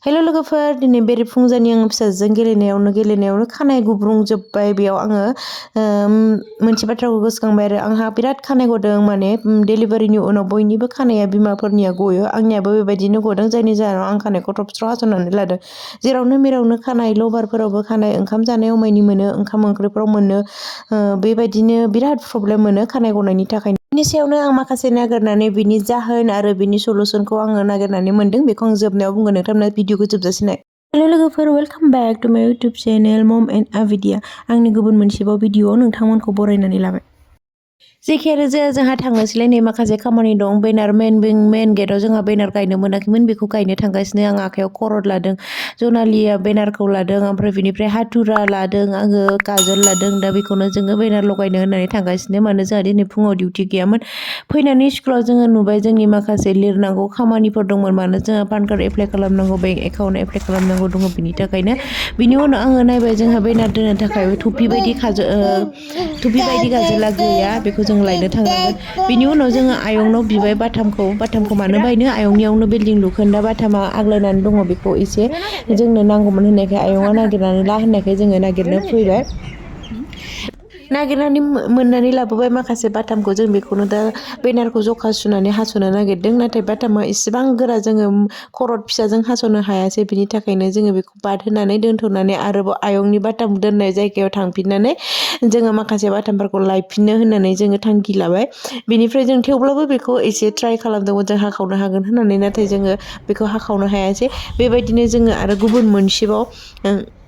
हेल' लोगोफोर दिनै बेरेफुंजानि आङो फिसाजों गेलेनायावनो खानाय गुब्रुंजोब्बाय बेयाव आङो मोनसे बाथ्राखौ गोसोखांबाय आरो आंहा बिराद खानाय गदों माने डेलिभारिनि उनाव बयनिबो खानाया बिमाफोरनिया गयो आंनियाबो बेबायदिनो गदों जायनि जाहोनाव आं खानायखौ थबस्र' हास'नानै लादों जेरावनो मेरावनो खानाय लबारफोरावबो खानाय ओंखाम जानायाव मानि मोनो ओंखाम ओंख्रिफ्राव मोनो बेबायदिनो बिराद प्रब्लेम मोनो खानाय गनायनि थाखाय बिनि सायावनो आं माखासे नागिरनानै बिनि जाहोन आरो बिनि सलुसनखौ आङो नागिरनानै मोनदों बेखौ आं जोबनायाव बुंगोन नोंथांनो भिडिअखौ जोबजासिनाय हेल' लोगोफोर वेलकाम बेक टु माय इउटुब चेनेल मम एन्ड आभिडिया आंनि गुबुन मोनसेबाव भिडिअआव नोंथांमोनखौ बरायनानै लाबाय जेखियानो जाया जोंहा थांनोसैलाय नै माखासे खामानि दं बेनार मेन गेटआव जोंहा बेनार गायनो मोनाखैमोन बेखौ गायनो थांगासिनो आं आखायाव खरद लादों जनालिया बेनारखौ लादों ओमफ्राय बिनिफ्राय हाथुरा लादों आङो काजल लादों दा बेखौनो जोङो बेनार लगायनो होननानै थांगासिनो मानो जोंहा दिनै फुङाव डिउटि गैयामोन फैनानै स्कुलाव जोङो नुबाय जोंनि माखासे लिरनांगौ खामानिफोर दंमोन मानो जोंहा पान कार्ड एप्लाइ खालामनांगौ बेंक एकाउन्ट एप्लाइ खालामनांगौ दङ बिनि थाखायनो बिनि उनाव आङो नायबाय जोंहा बेनार दोननो थाखाय थुफि बायदि गाजोला गैया बेखौ जों लायनो थांनांगोन बिनि उनाव जोङो आयंनाव बिबाय बाथामखौ मानो बायनो आयंनियावनो बिल्डिं लुखोन्दा बाथामा आग्लायनानै दङ बेखौ एसे जोंनो नांगौमोन होननायखाय आयंआ नागिरनानै ला होननायखाय जोङो नागिरनो फैबाय नागिरनानै मोननानै लाबोबाय माखासे बाथामखौ जों बेखौनो दा बेनारखौ जखा सुनानै हास'नो नागिरदों नाथाय बाथामा इसेबां गोरा जोङो खरद फिसाजों हास'नो हायासै बिनि थाखायनो जोङो बेखौ बाद होनानै दोनथ'नानै आरोबाव आयंनि बाथाम दोननाय जायगायाव थांफिननानै जोङो माखासे बाथामफोरखौ लायफिननो होननानै जोङो थांखि लाबाय बिनिफ्राय जों थेवब्लाबो बेखौ एसे ट्राइ खालामदोंमोन जों हाखावनो हागोन होननानै नाथाय जोङो बेखौ हाखावनो हायासै बेबायदिनो जोङो आरो गुबुन मोनसेबाव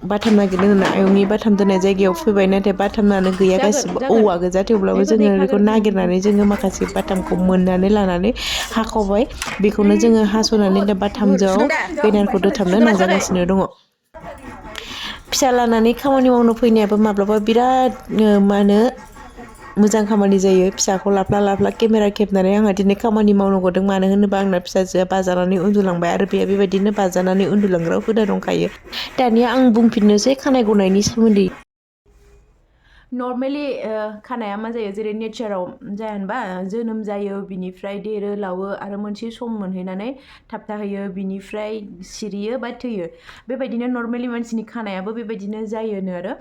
बाथाम नागिरदों होनना आयंनि बाथाम दोननाय जायगायाव फैबाय नाथाय बाथामानो गैया गासिबो औवा गोजा थेवब्लाबो जोङो बेखौ नागिरनानै जोङो माखासे बाथामखौ मोननानै लानानै हाखावबाय बेखौनो जोङो हास'नानै दा बाथामजों बेनारखौ दोथाबनो नाजागासिनो दङ फिसा लानानै खामानि मावनो फैनायाबो माब्लाबा बिराद मा होनो मोजां खामानि जायो फिसाखौ लाफ्ला केमेरा खेबनानै आंहा दिनै खामानि मावनो गदों मानो होनोबा आंना फिसाजोआ बाजानानै उन्दुलांबाय आरो बेहा बेबायदिनो बाजानानै उन्दुलांग्रा हुदा दंखायो दानिया आं बुंफिननोसै खानाय गनायनि सोमोन्दै नर्मेलि खानाया मा जायो जेरै नेचाराव जाया होनबा जोनोम जायो बिनिफ्राय देरो लावो आरो मोनसे सम मोनहैनानै थाबथाहैयो बिनिफ्राय सिरियो बा थैयो बेबायदिनो नर्मेलि मानसिनि खानायाबो बेबायदिनो जायोनो आरो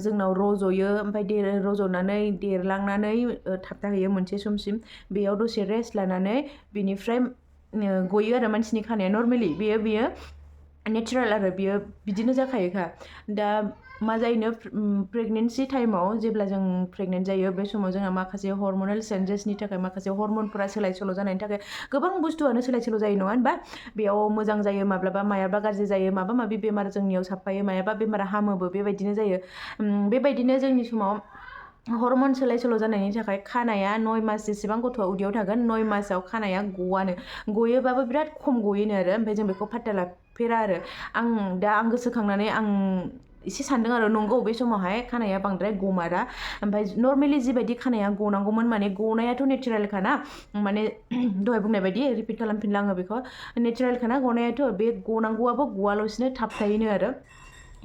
जोंनाव रज'यो ओमफ्राय रज'नानै देरलांनानै थाबथाहैयो मोनसे समसिम बेयाव दसे रेस्ट लानानै बिनिफ्राय गयो आरो मानसिनि खानाया नर्मेलि बेयो नेचारेल आरो बियो बिदिनो जाखायोखा दा मा जायोनो प्रेगनेन्सि टाइमाव जेब्ला जों प्रेगनेन्ट जायो बे समाव जोंहा माखासे हर्मनेल चेन्जेसनि थाखाय माखासे हर्मनफोरा सोलाय सोल' जानायनि थाखाय गोबां बुस्थुआनो सोलाय सोल' जायो नङा होनबा बेयाव मोजां जायो माब्लाबा मायाबा गाज्रि जायो माबा माबि बेमार जोंनियाव साबफायो मायाबा बेमारा हामोबो बेबायदिनो जायो बेबायदिनो जोंनि समाव हर्मन सोलाय सोल' जानायनि थाखाय खानाया 9 मास जेसेबां गथ'आ उदैयाव थागोन 9 मासाव खानाया गयोबाबो बिराद खम गयोनो आरो ओमफ्राय जों बेखौ फात्ता लाफेरा आरो आं गोसोखांनानै आं एसे सानदों आरो नंगौ बे समावहाय खानाया बांद्राय गमारा ओमफ्राय नर्मेलि जिबायदि खानाया गनांगौमोन माने गनायाथ' नेचारेलखा ना माने दहाय बुंनाय बायदि रिपिट खालामफिनला आङो बेखौ नेचारेलखा ना गनायाथ' बे गनांगौआबो गवालासिनो थाबथायोनो आरो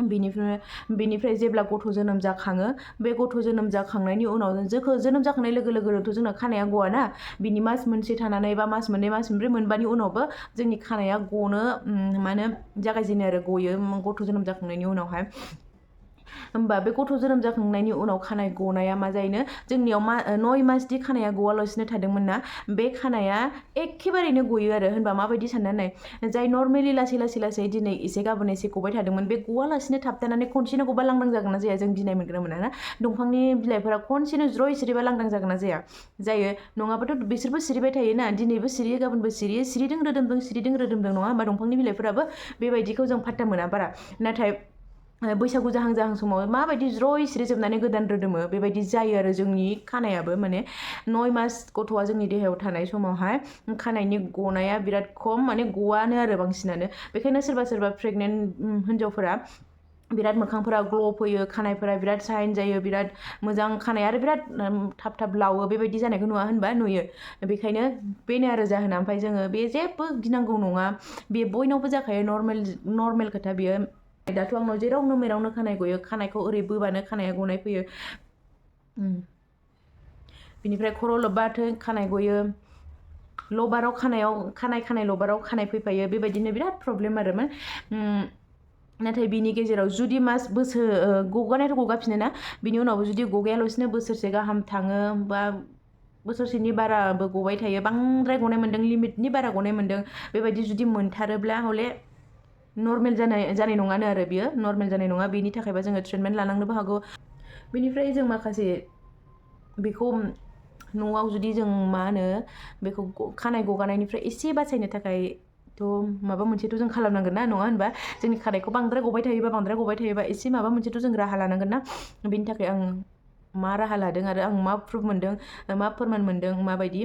बिनिफ्राय जेब्ला गथ' जोनोम जाखाङो बे गथ' जोनोम जाखांनायनि उनाव जोनोम जाखांनाय लोगो लोगोनोथ' जोंना खानाया गवाना बिनि मास मोनसे थानानै बा मास मोननै मास मोनब्रै मोनबानि उनावबो जोंनि खानाया गनो मा होनो जागायजेनो आरो गयो गथ' जोनोम जाखांनायनि उनावहाय होमबा बे गथ' जोनोम जाखांनायनि उनाव खानाय गनाया मा जायोनो जोंनियाव 9 मासदि खानाया गवालासिनो थादोंमोन ना बे खानाया एखेबारैनो गयो आरो होनबा माबायदि साननानै जाय नर्मेलि लासै दिनै एसे गाबोन एसे गबाय थादोंमोन बे गवालासिनो थाबथानानै खनसेनो गबा लांदां जागोन ना जाया जों गिनाय मोनगोन ना मोना ना दंफांनि बिलाइफोरा खनसेनो ज्रय सिरिबा लांदां जागोन ना जायो नङाबाथ' बिसोरबो सिरिबाय थायोना दिनैबो सिरियो गाबोनबो सिरिदों रोदोमदों नङा होमबा दंफांनि बिलाइफोराबो बेबायदिखौ जों फात्ता मोना बारा नाथाय बैसागु जाहां समाव माबायदि ज्रय सिरिजोबनानै गोदान रोदोमो बेबायदि जायो आरो जोंनि खानायाबो माने 9 मास गथ'आ जोंनि देहायाव थानाय समावहाय खानायनि गनाया बिराद खम माने गवानो आरो बांसिनानो बेखायनो सोरबा प्रेगनेन्ट हिन्जावफोरा बिराद मोखांफोरा ग्ल' फैयो खानायफोरा बिराद साइन जायो बिराद मोजां खानाय आरो बिराद थाब लावो बेबायदि जानायखौ नुयो बेखायनो बेनो आरो जाहोना ओमफ्राय जोङो बे जेबो गिनांगौ नङा बे बयनावबो जाखायो नर्मेल खोथा बियो दाथ' आंनाव जेरावनो मेरावनो खानाय गयो खानायखौ ओरै बोबानो खानाया गनाय फैयो बिनिफ्राय खर' लोब्बाथो खानाय गयो लबाराव खानाय लबाराव खानाय फैफायो बेबायदिनो बिराद प्रब्लेम आरो नाथाय बिनि गेजेराव जुदि मास बोसोर गगानायाथ' गगाफिनो ना बिनि उनावबो जुदि गगायालासिनो बोसोरसे गाहाम थाङो बा बोसोरसेनि बाराबो गबाय थायो बांद्राय गनाय मोन्दों लिमिटनि बारा गनाय मोन्दों बेबायदि जुदि मोनथारोब्ला हले नर्मेल जानाय नङानो आरो बियो नर्मेल जानाय नङा बेनि थाखायबा जोङो ट्रिटमेन्ट लानांनोबो हागौ बेनिफ्राय जों माखासे बेखौ न'आव जुदि जों मा होनो बेखौ खानाय गगानायनिफ्राय एसे बासायनो थाखाय माबा मोनसेथ' जों खालामनांगोन ना नङा होनबा जोंनि खानायखौ बांद्राय गबाय थायोबा एसे माबा मोनसेथ' जों राहा लानांगोन ना बेनि थाखाय आं मा राहा लादों आरो आं मा प्रुफ मोन्दों मा फोरमान मोन्दों माबायदि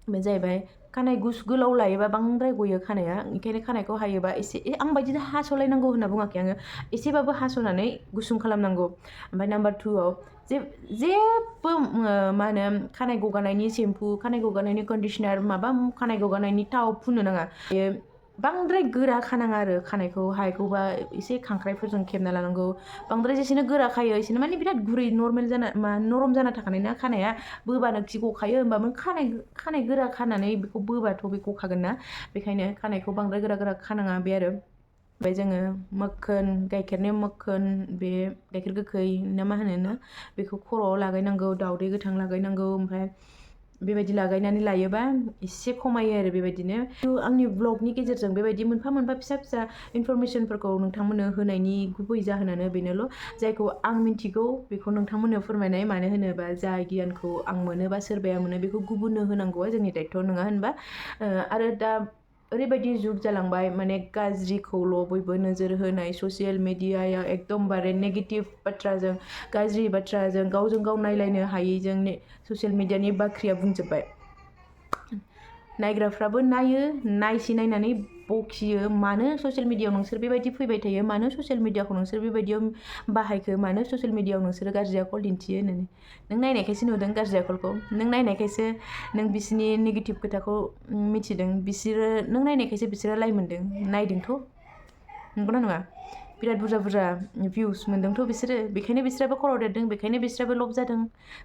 बे जाहैबाय खानाय गोलाव लायोबा बांद्राय गयो खानाया ओंखायनो खानायखौ हायोबा एसे आं बायदि हास'लायनांगौ होनना बुङाखै आङो एसेबाबो हास'नानै गुसुं खालामनांगौ ओमफ्राय नाम्बार 2आव जेबो मा होनो खानाय गगानायनि सेम्पु खानाय गगानायनि कन्डिशनार माबा खानाय गगानायनि थाव फुननो नाङा बेयो बांद्राय गोरा खानाङा आरो खानायखौ हायगौबा एसे खांख्राइफोरजों खेबना लानांगौ बांद्राय जेसेनो गोरा खायो एसेनो माने बिराद गुरै नरम जाना थाखानाय ना खानाया बोबानो खि गखायो होमबाबो खानाय गोरा खानानै बेखौ बोबाथ' बे गखागोन ना बेखायनो खानायखौ बांद्राय गोरा खानाङा बे आरो ओमफ्राय जोङो मोखोन गाइखेरनि मोखोन बे गाइखेर गोखै ना मा होनो ना बेखौ खर'आव लागायनांगौ दाउदै गोथां लागायनांगौ ओमफ्राय बेबायदि लागायनानै लायोबा एसे खमायो आरो बेबायदिनो आंनि ब्लगनि गेजेरजों बेबायदि मोनफा फिसा इनफरमेशनफोरखौ नोंथांमोननो होनायनि गुबै जाहोनानो बेनोल' जायखौ आं मिथिगौ बेखौ नोंथांमोननो फोरमायनाय मानो होनोबा जा गियानखौ आं मोनो बा सोरबाया मोनो बेखौ गुबुननो होनांगौआ जोंनि दायथ' नङा होनबा आरो दा ओरैबायदि जुग जालांबाय माने गाज्रिखौल' बयबो नोजोर होनाय ससियेल मिडियायाव एकदमबारे नेगेटिभ बाथ्राजों गाज्रि बाथ्राजों गावजों गाव नायलायनो हायैजों ससियेल मिडियानि बाख्रिया बुंजोब्बाय नायग्राफ्राबो नायसे नायनानै बखियो मानो ससियेल मिडियायाव नोंसोर बेबायदि फैबाय थायो मानो ससियेल मिडियाखौ नोंसोर बेबायदियाव बाहायखो मानो ससियेल मिडियायाव नोंसोरो गाज्रि आखल दिन्थियो होननानै नों नायनायखायसो नुदों गाज्रि आखलखौ नों नायनायखायसो नों बिसिनि नेगेटिभ खोथाखौ मिथिदों नों नायनायखायसो बिसोरो लाइक मोन्दों नायदोंथ' नंगौना नङा बिराद बुरजा भिउस मोन्दोंथ' बिसोरो बेखायनो बिसोराबो खर' देरदों बेखायनो बिसोराबो लब जादों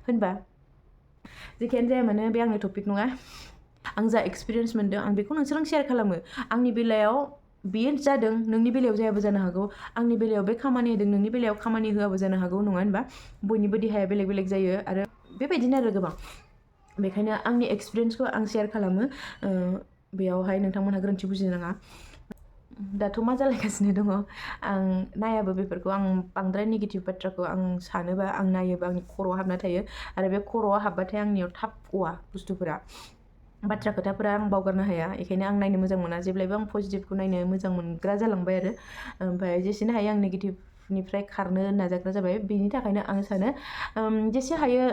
होनबा जेखियानो जाया मानो बे आंनि टपिक नङा आं जा एक्सपिरियेन्स मोन्दों आं बेखौ नोंसोरजों शेयार खालामो आंनि बेलायाव बेयो जादों नोंनि बेलायाव जायाबो जानो हागौ आंनि बेलायाव बे खामानि होदों नोंनि बेलायाव खामानि होआबो जानो हागौ नङा होनबा बयनिबो देहाया बेलेग जायो आरो बेबायदिनो आरो गोबां बेखायनो आंनि एक्सपिरियेन्सखौ आं शेयार खालामो बेयावहाय नोंथांमोनहा गोरोन्थि बुजिनो नाङा दाथ' मा जालायगासिनो दङ आं नायाबो बेफोरखौ आं बांद्राय नेगेटिभ बाथ्राखौ आं सानोबा आं नायोबा आंनि खर'आव हाबना थायो आरो बे खर'आव हाबबाथाय आंनियाव थाब गवा बुस्थुफोरा बाथ्रा खोथाफोरा आं बावगारनो हाया बेखायनो आं नायनो मोजां मोना जेब्लायबो आं पजिटिभखौ नायनो मोजां मोनग्रा जालांबाय आरो ओमफ्राय जेसेनो हायो आं नेगेटिभनिफ्राय खारनो नाजाग्रा जाबाय बेनि थाखायनो आं सानो जेसे हायो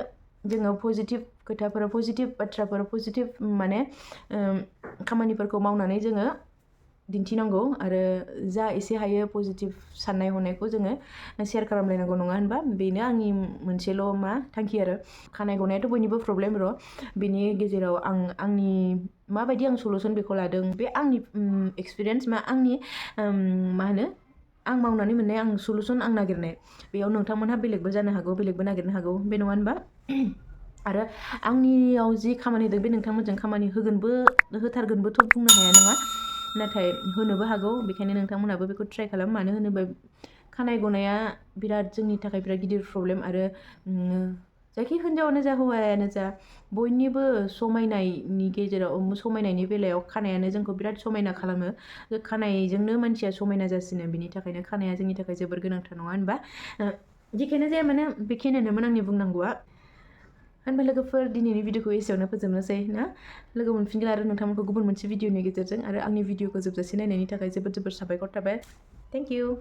जोङो पजिटिभ खोथाफोर पजिटिभ बाथ्राफोर पजिटिभ माने खामानिफोरखौ मावनानै जोङो दिन्थिनांगौ आरो जा एसे हायो पजिटिभ साननाय हनायखौ जोङो शेयार खालामलायनांगौ नङा होनबा बेनो आंनि मोनसेल' थांखि आरो खानाय गनायाथ' बयनिबो प्रब्लेम बेनि गेजेराव आंनि माबायदि आं सलुसन बेखौ लादों बे आंनि एक्सपिरियेन्स आंनि मा होनो आं मावनानै मोननाय आं सलुसन आं नागिरनाय बेयाव नोंथांमोनहा बेलेगबो जानो हागौ बेलेगबो नागिरनो हागौ बे नङा होनबा आरो आंनियाव जि खामानि होदों बे नोंथांमोनजों खामानि होथारगोनबोथ' बुंनो हाया नङा नाथाय होनोबो हागौ बेखायनो नोंथांमोनहाबो बेखौ ट्राइ खालाम मानो होनोबा खानाय गनाया बिराद जोंनि थाखाय बिराद गिदिर प्रब्लेम आरो जायखि हिनजावानो जा हौवायानो जा बयनिबो समायनायनि गेजेराव समायनायनि बेलायाव खानायानो जोंखौ बिराद समायना खालामो खानायजोंनो मानसिया समायना जासिनो बिनि थाखायनो खानाया जोंनि थाखाय जोबोर गोनांथार नङा होनबा जेखियानो जाया मानो बेखिनियानोमोन आंनि बुंनांगौआ होनबा लोगोफोर दिनैनि भिडिअखौ एसेयावनो फोजोबनोसै ना लोगो मोनफिनगोन आरो नोंथांमोनखौ गुबुन मोनसे भिडिअनि गेजेरजों आरो आंनि भिडिअखौ जोबजासे नायनायनि थाखाय जोबोद साबायखर थाबाय थेंक इउ